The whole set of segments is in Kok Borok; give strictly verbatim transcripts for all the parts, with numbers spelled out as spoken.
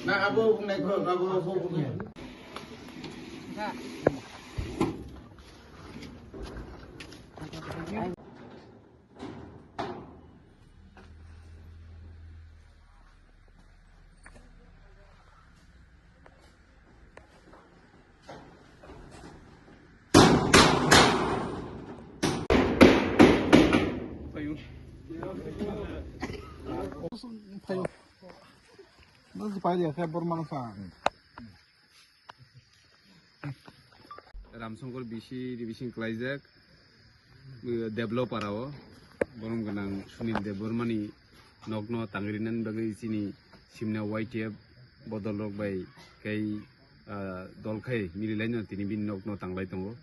Na abo bungnai ko abo bungnai. Ramsongkor bisi revision klaijak, eh, developer o borom gwnang Sunil Debbarmani nokno tangrinani bagwi chini simna Y T F bodol rok bai kei, ah, dol khai mililaino tini bini nokno tanglai tongo.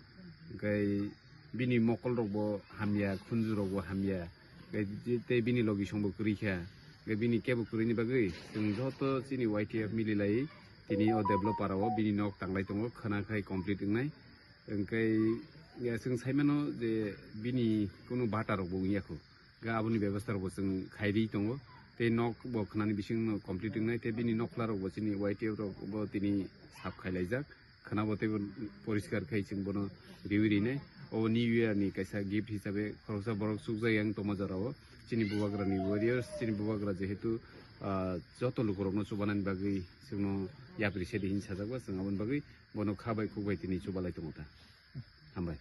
Hwnkhe bini mokol rokbo hamya, khunju rokbo hamya, hwnkhe tei bini logisongbo kwrwi kha. Hwnkhe bini kebo kwrwini bagwi chwng joto chini Y T F mililai tini o developer o bini nok tanglai tongo, khwna khai complete wngnai. Hwnkhe, ya, chwng saimano je bini kunu bata rokbo wngya kho. Ga aboni bebostha rokbo chwng khairi tongo. Tei nok bo khwnani bisingno complete wngnai, tei bini nokla rokbo chini Y T F rokbo tini sap khailaijak. Khwnabo teibo poriskar khai chwng bono riwi rinai. O New Year ni kaisa gift hisabe khoroksa borok chukjak yang tongma jorao. Chini bubagrani warriors, chini bubagra jehetu, ah, joto lukurokno chubanani bagwi chwngno yapri sedi hin sajak ba, chwng aboni bagwi bono kha bai khuk bai tini chubalai tongo ta. Hambai.